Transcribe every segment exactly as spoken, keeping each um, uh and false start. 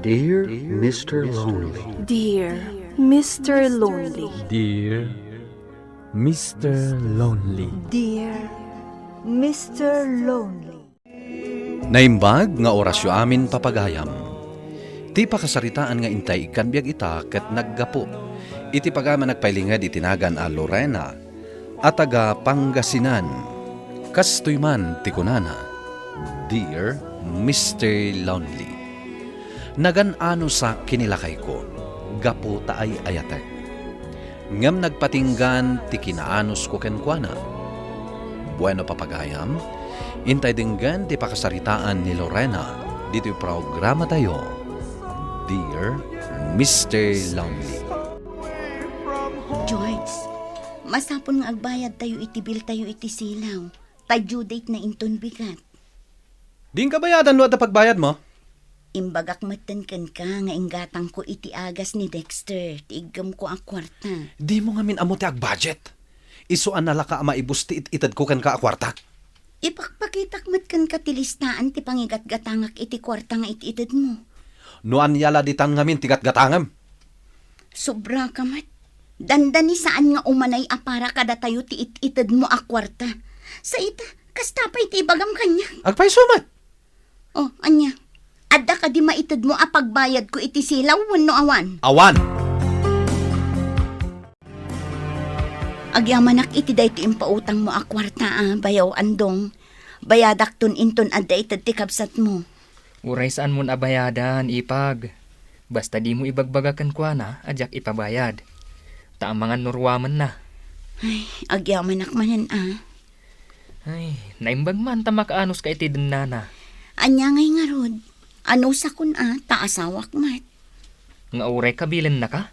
Dear Mister Lonely. Dear Mister Lonely. Dear Mister Lonely. Dear Mister Lonely. Naimbag nga orasyo amin, papagayam. Ti pakasaritaan nga intay ikkan biag ita ket naggapu iti pagayam a nagpailinged iti nagan a Lorena a taga Pangasinan. Kastoy man ti kunana, "Dear Mister Lonely, nagan-anusak ken ni lakayko gapu ta ay-ayatek. Ngem nagpatinggan ti kinaanusko kenkuana." Bueno, papagayam, intay denggen ti pakasaritaan ni Lorena ditoy programatayo, Dear Mister Lonely. George, masapul nga agbayadtayo iti biltayo iti silaw. Ta due date na inton bigat. Dinka bayadan no adda pagbayadmo? Imbagak metten kenka nga inggatangko iti agas ni Dexter ti iggemko a kuarta. Dimo ngamin ammo ti agbudget. Isu a nalaka a maibus ti it-itedko kenka a kuarta. Ipakpakitak met kenka ti listaan ti pangigatgatangak iti kuarta nga it-itedmo. No ania la ditan ngamin ti gatgatangem? Sobraka met. Dandani saan nga umanay a para kadatayo ti it-itedmo a kuarta. Sa ita, kasta pay ti ibagam kaniak. Agpayso met. Oh, ania? Adda kadi maitedmo a pagbayadko iti silaw wenno awan? Awan. Agyamanak iti daytoy impautangmo a kuarta a bayaw, Andong. Bayadakton inton adda ited ti kabsatmo. Uray saanmon a bayadan, ipag. Basta dimo ibagbaga kenkuana a diak ipabayad. Ta amangan no ruamenna. Ay, agyamanak manen a. Ay, naimbag man ta makaanuska iti dennana. Ania ngay ngarud? Anusakon a, ta asawak met. Nga uray kabilennaka?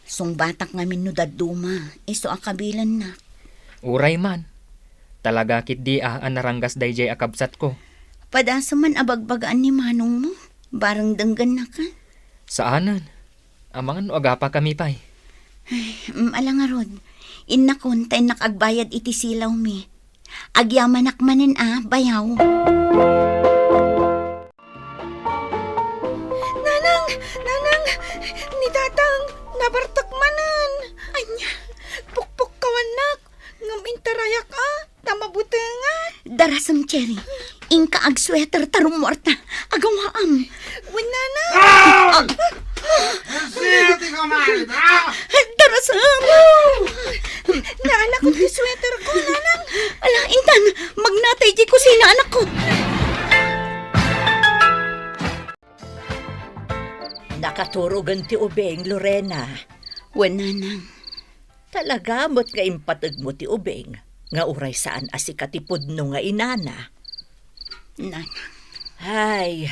Sungbatak ngamin no dadduma, isu a kabilennak. Uray man. Talaga ketdi a, a naranggas daydiay a kabsatko. Padasem man a bagbagaan ni manongmo, bareng denggennaka. Saanen. Amangan no agapakami pay. Ay, mm, ala ngarud. Innakon, ta innak agbayad iti silawmi. Agyamanak manen a, bayaw. Nanang! Nanang! Ni Tatang! Nabartek manen! Ania? Pukpukkawannak! Ngem intarayak a, ta mabutengak. Darasem, Cherry. Inka agsweater ta rummuarta. Agawaam. Wen, Nanang. Ah! Sino ti kumain, ha? Darasem. Naalakon ti sweater ko, Nanang. Ala, intan, magnatay ti kusina, anakko. Nakaturogen ti ubing, Lorena. Wen, Nanang. Talaga met nga impategmo ti ubing nga uray saan a sika ti pudno nga inana. Nanang. Ay,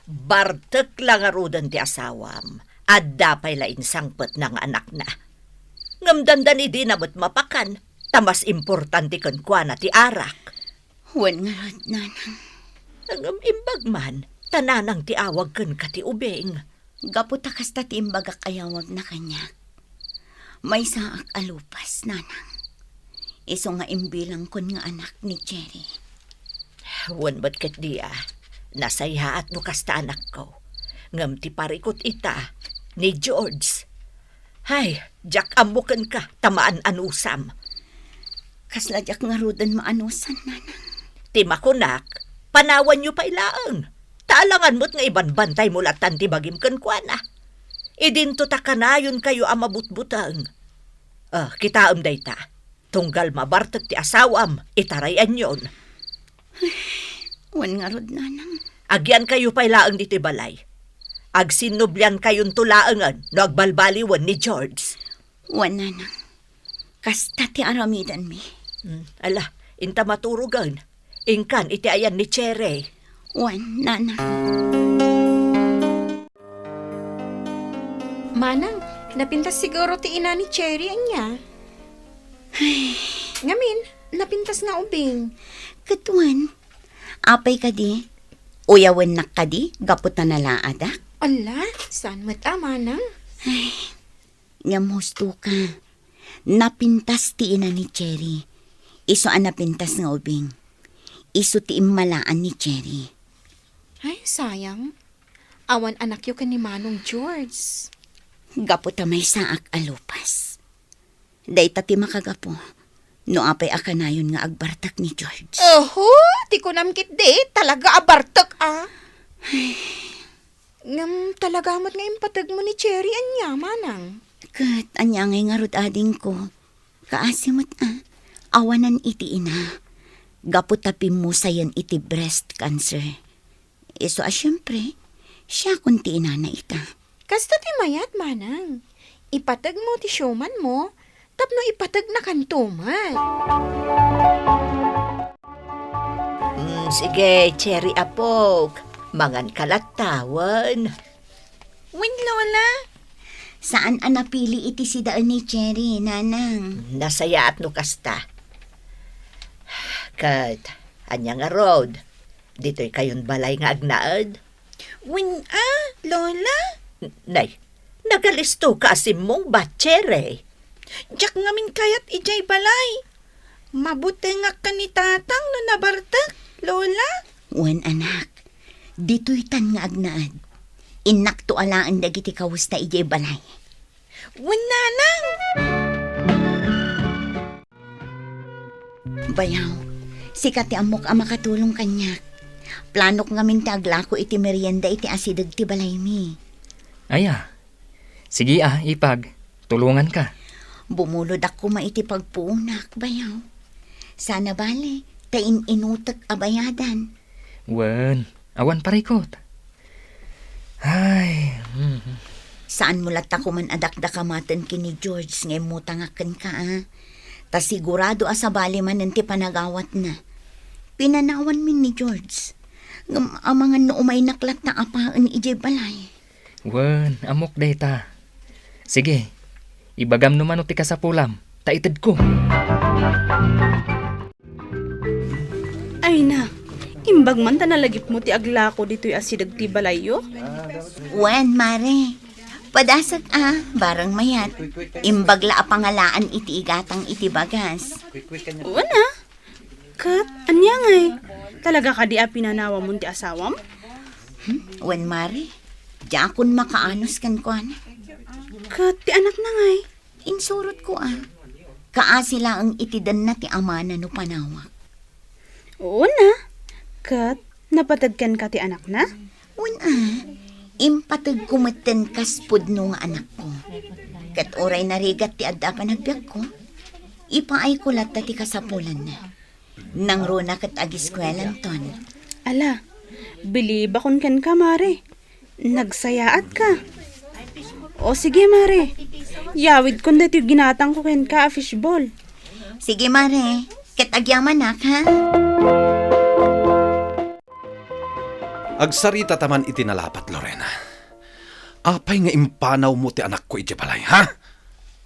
bartek la ngaruden ti asawam. Adda pay la insangpetna nga anakna. Ngem dandani dina met mapakan, ta mas importante kenkuana ti arak. Wen ngarud, Nanang. Ngem imbag man, ta Nanang ti awag kenka ti ubing. Gapu ta kasta ti imbagak a yawagna kaniak. Maysaak a lupas, Nanang. Isu nga imbilangkon nga anak ni Cherry. Wen met ketdi a, nasayaat no kasta, anakko. Ngem ti parikut ita, ni George. Hay, diak ammo kenka, ta maan-anusam. Kasla diak ngaruden maanusan, Nanang. Ti makunak, panawanyo pay laeng. Ta alangan met nga ibanbantaymo lattan ti bagim kenkuana. Idinto ta kanayonkayo a mabutbuteng. Ah, kitaem dayta. Tunggal mabartek ti asawam, itarayanyon. Wen ngarud, Nanang. Agyankayo pay laeng ditoy balay. Agsinnubliankayonto laengen no agbalbaliwen ni George. Wen, Nanang. Kasta ti aramidenmi. Hmm, ala, inta maturogen. Inkan iti ayan ni Cherry. Wen, Nanang. Manang, napintas siguro ti ina ni Cherry, ania? Ay. Ngamin, napintas nga ubing. Ket wen, apay kadi? Uyawennak kadi gapu ta nalaadak? Ala, saan met a, Manang? Ay, ngem husto ka. Napintas ti ina ni Cherry. Isu a napintas nga ubing. Isu ti immalaan ni Cherry. Ay, sayang. Awan anakyo ken ni Manong George. Gapu ta maysaak a lupas. Dayta ti makagapu no apay a kanayon nga agbartek ni George. Oho, ti kunam ketdi, talaga a bartek, a. Ngem talaga met nga impategmo ni Cherry ania, manang? Ket ania ngay ngarud, adingko? Kaasi met a, awanan iti ina. Gapu ta pimmusayen iti breast cancer. Isu a siempre, siakon ti inana ita. Kasta ti mayat, manang. Ipategmo ti siomanmo, tapno ipategnakanto met. Mm, sige, Cherry apok. Manganka latta wen. Wen, Lola. Saan a napili iti sidaen ni Cherry, nanang. Nasayaat no kasta. Ket, ania ngarud? Ditoy kayon balay nga agnaed? Wen a, Lola. N-, nay, nagalisto ka a simmungbat, Cherry. Diak ngamin kayat idiay balay. Mabutengak ken ni Tatang no nabartek, Lola. Wen, anak, ditoytan nga agnaed. Innakto alaen dagiti kawesta idiay balay. Wen, nanang. Bayaw, sika ti ammok a makatulong kaniak. Planok ngamin ti aglako iti merienda iti asideg ti balaymi. Aya, sige a, ipag, tulonganka. Bumulod ak koma iti pagpuonak, bayaw. Sana bale, ta in-inutek a bayadan. Wen, awan parikot. Ay, mm. Saanmo latta koman a dakdakamaten ken ni George nga immutangak kenka, a? Ta sigurado a sabali manen ti panagawatna. Pinanawanmin ni George. Ngem amangan no umaynak latta a paen idiay balay. Wen, ammok dayta. Sige, ibagam no mano ti kasapulam, ta itedko. Ay na, imbag man ta nalagipmo ti aglako ditoy asideg ti balayyo? Wen, mare. Padasek a, bareng mayat. Imbag la a pangalaan iti igatang iti bagas. Wen a. Ket, ania ngay? Talaga kadi a pinanawamon ti asawam? Hmm? Wen, mare. Diakon makaanus kenkuana. Ket ti anakna ngay? Insurotko a. Kaasi laeng iti denna ti amana no panawak. Wen a. Ket napateg kenka ti anakna? Wen a. Impategko metten kas pudno nga anakko. Ket uray narigat ti adda a panagbiagko, ipaayko latta ti kasapulanna. Nangruna ket agiskuelanton. Ala, bilibakon kenka, mare. Nagsayaatka. O sige, mare. Yawidkon daytoy ginatangko kenka a fishball. Sige, mare. Ket agyamanak, ha? Agsarita ta man iti nalapat, Lorena. Apay nga impanawmo ti anakko idiay balay, ha?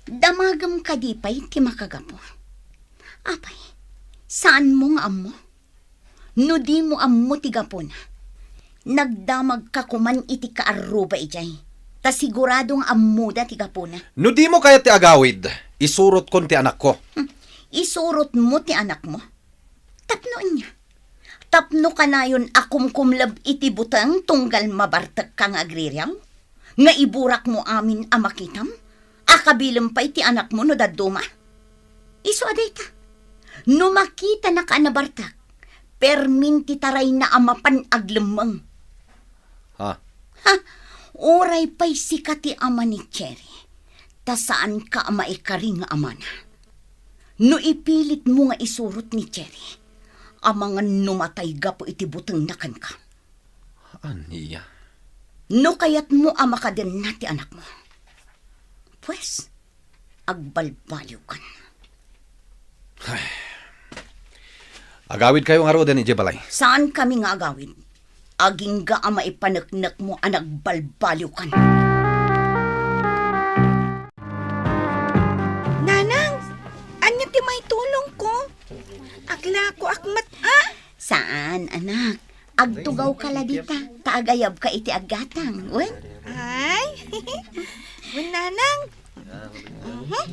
Damagem kadi pay ti makagapu? Apay, saanmo nga ammo? No dimo ammo ti gapuna, nagdamagka koman iti kaarruba idiay, ta sigurado nga ammoda ti gapuna. No dimo kayat ti agawid, isurotkon ti anakko. Hmm, isurotmo ti anakmo? Tapno ania? Tapno kanayon a kumkumleb iti buteng tunggal mabartekka nga agririaw? Nga iburakmo amin a makitam? A kabilem pay ti anakmo no dadduma? Isu a dayta, no makitanaka a nabartek, permin ti tarayna a mapan aglemmeng. Ha? Ha? Uray pay sika ti ama ni Cherry, ta saanka a maikari nga amana. No ipilitmo nga isurot ni Cherry, amangan no matay gapu iti butengna kenka. Ania? No kayatmo a makadenna ti anakmo, pues, agbalbaliwkan. Ay. Agawidkayo ngaruden idiay balay. Saankami nga agawid. Agingga a maipaneknekmo a nagbalbaliwkan. Nanang, ania ti maitulongko? Aglakoak met a. Saan, anak. Agtugawka la dita, ta agayabka iti aggatang, wen? Ay, wen, nanang. Mhm.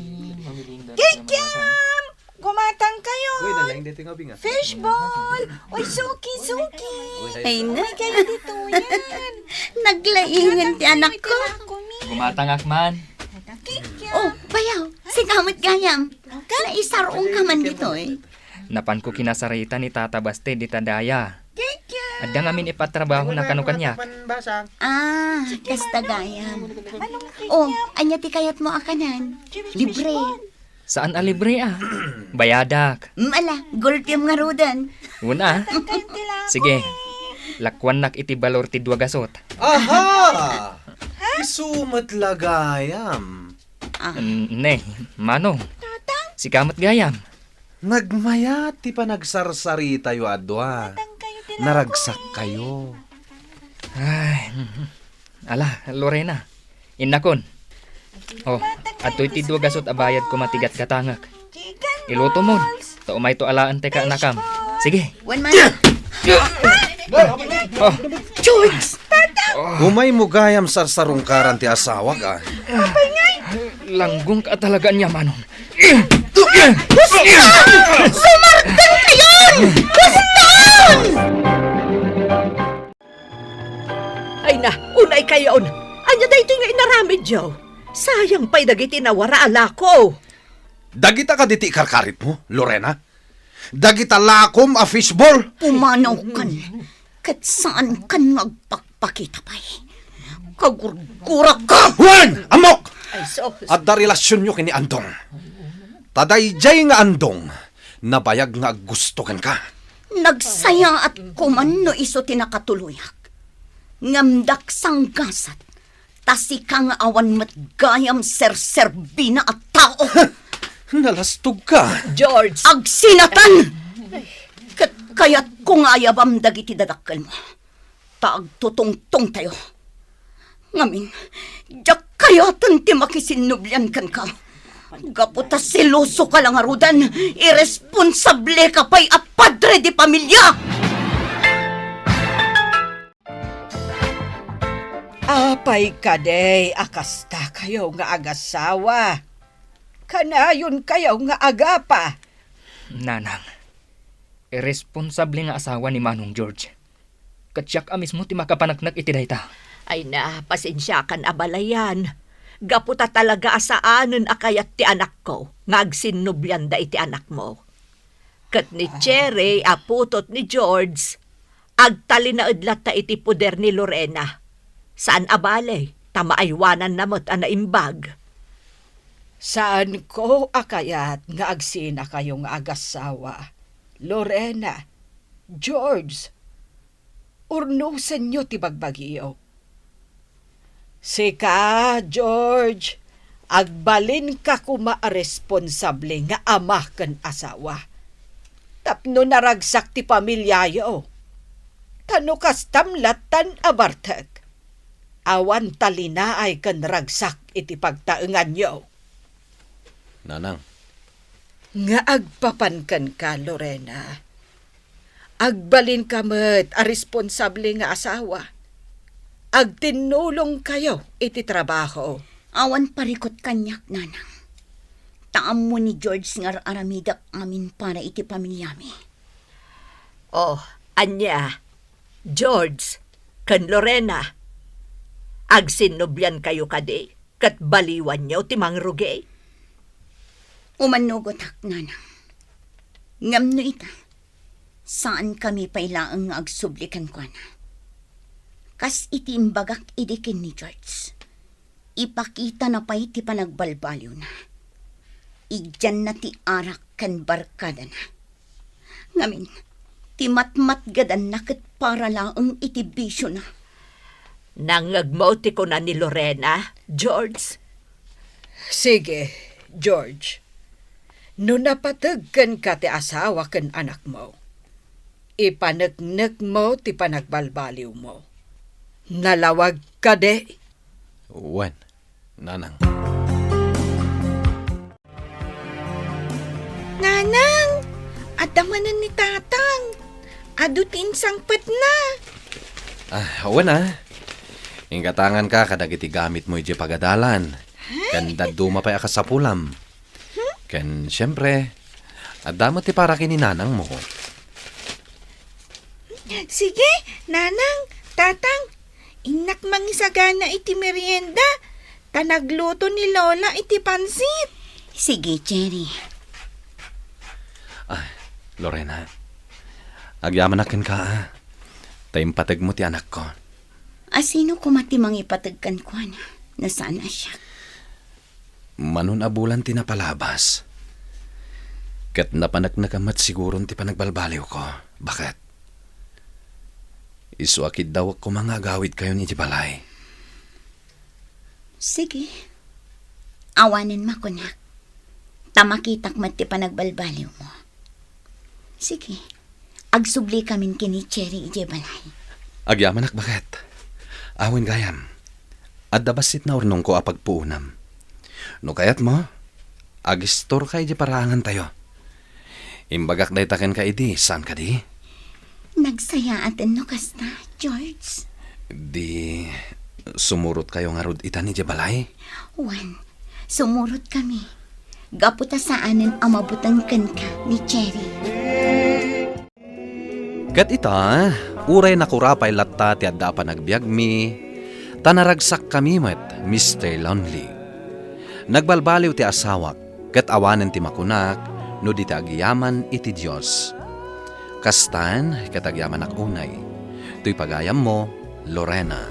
Kikiam! Gumatang kayo. Uy, nalaing dito nga binga. Fishball! Uy, suki, suki! Ay, na. Uy, kayo dito yan. Naglaingan ti anak ko. Gumatangak man. Oh, bayaw, sika met gayam. Naisar-ong ka man ditoy. Napan ko kinasarita ni Tata Baste dita daya. Adda ngamin ipatrabaho na kano kaniak. Ah, kasta gayam. Oh, anya ti kayat mo a kanan? Libre. Saan a libre, ah? Bayadak. Mala, gulpim nga rudan. Una. Sige. Lakuannak iti balor ti dua gasot. Aha! Isu met la gayam. Ah. N-, ne, Manong. Sika met gayam. Nagmayat ti panagsarsaritayo a dua. Naragsak kayo. Ay, ala, Lorena. Innakon. Oh, adtoy ti dua gasot a bayad ko matigatgatangak. Iluto mon. Ta umayto alaen ti kaanakam. Sige. Wen man. Oh. George! Umay mo gayam sarsarungkaran ti asawak, ah. Langgong ka talaga niya, Manong. Sumartan kayon! Baston! Ay na, unay kayon! Anya daytoy nga inaramidyo? Sayang pay dagiti nawara a lako. Dagita kadi ti ikarkaritmo, Lorena? Dagita lakom a fishball? Pumanawkan, ket saankan nga agpakpakita pay. Kagurgurak ka! Wen! Ammok! Ay, sus. Adda relasionyo ken ni Andong. Ta daydiay nga Andong, nabayag nga aggusto kenka. Nagsayaat koman no isu ti nakatuloyak. Ngem daksanggasat, ta sika nga awan met gayam serserbina a tao. Nalastogka. George! Agsinatan! Ket kayatko nga ayabam dagiti dadakkelmo. Ta agtutungtongtayo. Ngamin, diak kayaten ti makisinnublian kenka. Gapu ta selosoka la ngaruden, irresponsableka pay a padre de pamilia! Apay kadi a kastakayo nga agasawa? Kanayonkayo nga agapa. Nanang, irresponsable nga asawa ni Manong George. Ket siak a mismo ti makapaneknek iti dayta. Ay na, pasensiakan a balayan. Gapu ta talaga a saanen a kayat ti anakko nga agsinnublianda iti anakmo. Ket ni Cherry a putot ni George, agtalinaed latta iti poder ni Lorena. Saan a bale, ta maaywananna met a naimbag. Saanko a kayat nga agsinakayo nga agassawa. Lorena, George, urnosenyo ti bagbagiyo. Sika, George, agbalinka koma a responsable nga ama ken asawa. Tapno naragsak ti pamiliayo. Ta no kastam lattan a bartek, awan talinaay ken ragsak iti pagtaenganyo. Nanang. Nga agpapan kenka, Lorena. Agbalinka met a responsable nga asawa. Agtinnulongkayo iti trabaho. Awan parikut kaniak, Nanang. Ta ammo ni George nga ar-aramidek amin para iti pamiliami. Oh, ania? George ken Lorena, agsinnubliankayo kadi? Ket baliwanyo ti mangrugi? Umannugotak, Nanang. Ngem no ita, saankami pay laeng nga agsubli kenkuana. Kas iti imbagak idi ken ni George, ipakitana pay ti panagbalbaliwna. Igyanna ti arak ken barkadana. Ngamin, ti matmatgedanna ket para laeng iti bisiona. Nangngegmo ti kuna ni Lorena, George? Sige, George. No napateg kenka ti asawa ken anakmo, ipaneknekmo ti panagbalbaliwmo. Nalawag kadi? Wen, Nanang. Nanang, adda manen ni Tatang. Adu ti insangpetna. Ah, wen a. Inggatanganka kadagiti gamitmo idiay pagadalan. Ken dadduma pay a kasapulam. Ken, siempre, Adda met ti para ken ni nanangmo. Sige, nanang, tatang, innak mangisagana iti merienda, ta nagluto ni Lola iti pansit. Sige, Cherry. Ay, Lorena, agyamanak kenka, a. Ta impategmo ti anakko. A sino koma ti mangipateg kenkuana no saan a siak? Mano a bulan ti napalabas. Ket napaneknekan met siguron ti panagbalbaliwko. Baket? Isu a kiddawek koma nga agawidkayon idiay balay. Sige. Awanen makunak. Ta makitak met ti panagbalbaliwmo. Sige. Agsubli kamin ken ni Cherry idiay balay. Agyamanak, baket? Awen gayam. Adda bassit nga urnongko a pagpuonam. No kayatmo, agistorka idiay paraangantayo. Imbagak dayta kenka idi, saan kadi? Nagsayaaten no kasta, George. Di sumurotkayo ngarud itan idiay balay? Wen, sumurotkami. Gapu ta saanen a mabuteng kenka ni Cherry. Ket ita, uray nakurapay latta ti adda a panagbiagmi, ta naragsakkami met, Mister Lonely. Nagbalbaliw ti asawak, ket awanen ti makunak no di ti agyaman iti Dios. Kastan ket agyamanak unay. Toy pagayammo, Lorena.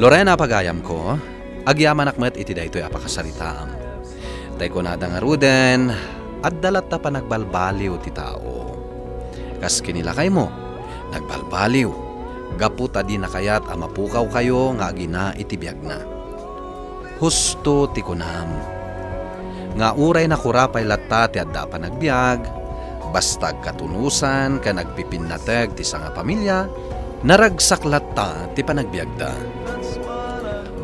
Lorena, pagayamko, agyamanak met iti daytoy a pakasaritaam. Tay kunada ngaruden, adda latta panagbalbaliw ti tao. Kas kinilakaymo, nagbalbaliw, gapu ta dina kayat a mapukawkayo nga agina iti biagna. Husto ti kunam, nga uray nakurapay latta ti adda a panagbiag, basta agkatunosan ken agpipinnateg ti sangapamilia, naragsak latta ti panagbiagda.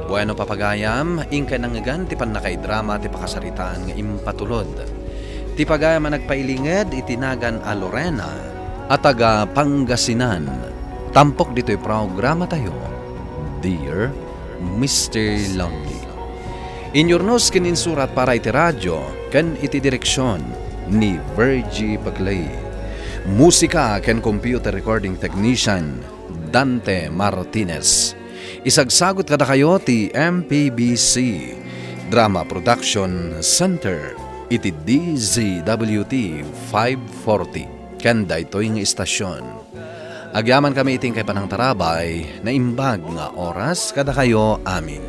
Bueno, papagayam, inkay nangngegan ti pannakaidrama ti pakasaritaan nga impatulod. Ti pagayam a nagpailinged iti nagan a Lorena a taga Pangasinan. Tampok ditoy programatayo, Dear Mister Lonely. Inyurnos ken insurat para iti radio ken iti direksion ni Virgie Paclay. Musika ken computer recording technician, Dante Martinez. Isagsagut kadakayo ti M P B C Drama Production Center iti D Z W T five forty ken daytoy nga istasion. Agyamankami iti inkay panangtarabay, naimbag nga oras kadakayo amin.